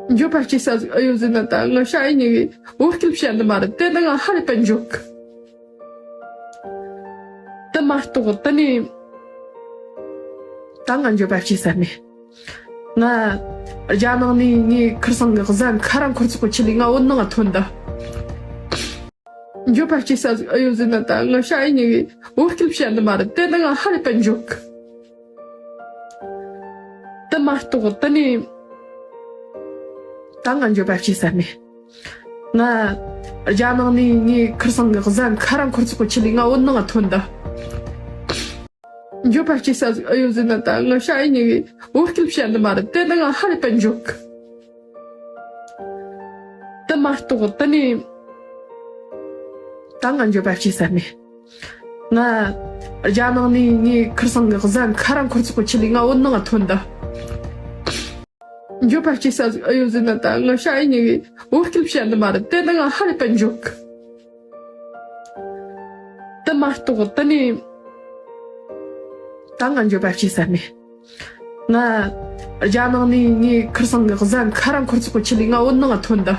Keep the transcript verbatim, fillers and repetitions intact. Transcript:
འགྱོད་པ་སྐྱེ་ས་ཟིག་ཨེ་ཡོད་ཟེར་ན། ད་ང་ཤ་ཡི་ཉེ་གི་བོད་སྐད་བཤད་ནི་མ་རེད། དེ་ནི་ང་ཧ་ལས་པ་འགྱོད་གི། དེ་མ་གཏོགས་དེ་ནས་ད་ང་འགྱོད་པ་སྐྱེ་ས་མེད། ང་རྒྱ་ནང་ནས་ངའི་ཁིར་ཚང་གི་གཟའ་ཁ་ར་འཁོར་ཚོགས་ཀྱི་ཆེད་ལས་ང་བོད་ནང་ང་ཐོན་ད། འགྱོད་པ་སྐྱེ་ས་ཟིག་ཨེ་ཡོད་ཟེར་ན། ད་ང་ཤ་ཡི་ཉེ་གི་བོད་སྐད་བཤད་ནི་མ་རེད། དེ་ནི་ང་ཧ་ལས་པ་འགྱོད་གི། དེ་མ་གཏོགས་དེ་ནས་ད་ང་འགྱོད་པ་སྐྱེ་ས་མེད། ང་རྒྱ་ནང་ནས་ངའི་ཁིར་ཚང་གི་གཟའ་ཁ་ར་འཁོར་ཚོགས་ཀྱི་ཆེད་ལས་ང་བོད་ནང་ང་ཐོན་ད། འགྱོད་པ་སྐྱེ་ས་ཟིག་ཨེ་ཡོད་ཟེར་ན། ད་ང་ཤ་ཡི་ཉེ་གི་བོད་སྐད་བཤད་ནི་མ་རེད། དེ་ནི་ང་ཧ་ལས་པ་འགྱོད་གི། དེ་མ་གཏོགས་དེ་ནས་ད་ང་འགྱོད་པ་སྐྱེ་ས་མེད། ང་རྒྱ་ནང་ནས་ངའི་ཁིར་ཚང་གི་གཟའ་ཁ་ར་འཁོར་ཚོགས་ཀྱི་ཆེད་ལས་ང་བོད་ནང་ང་ཐོན་ད། འགྱོད་པ་སྐྱེ་ས་ཟིག་ཨེ་ཡོད་ཟེར་ན། ད་ང་ཤ་ཡི་ཉེ་གི་བོད་སྐད་བཤད་ནི་མ་རེད། དེ་ནི་ང་ཧ་ལས་པ་འགྱོད་གི། དེ་མ་གཏོགས་དེ་ནས་ད་ང་འགྱོད་པ་སྐྱེ་ས་མེད། ང་རྒྱ་ནང་ནས་ངའི་ཁིར་ཚང་གི་གཟའ་ཁ་ར་འཁོར་ཚོགས་ཀྱི་ཆེད་ལས་ང་བོད་ནང་ང་ཐོན་ད།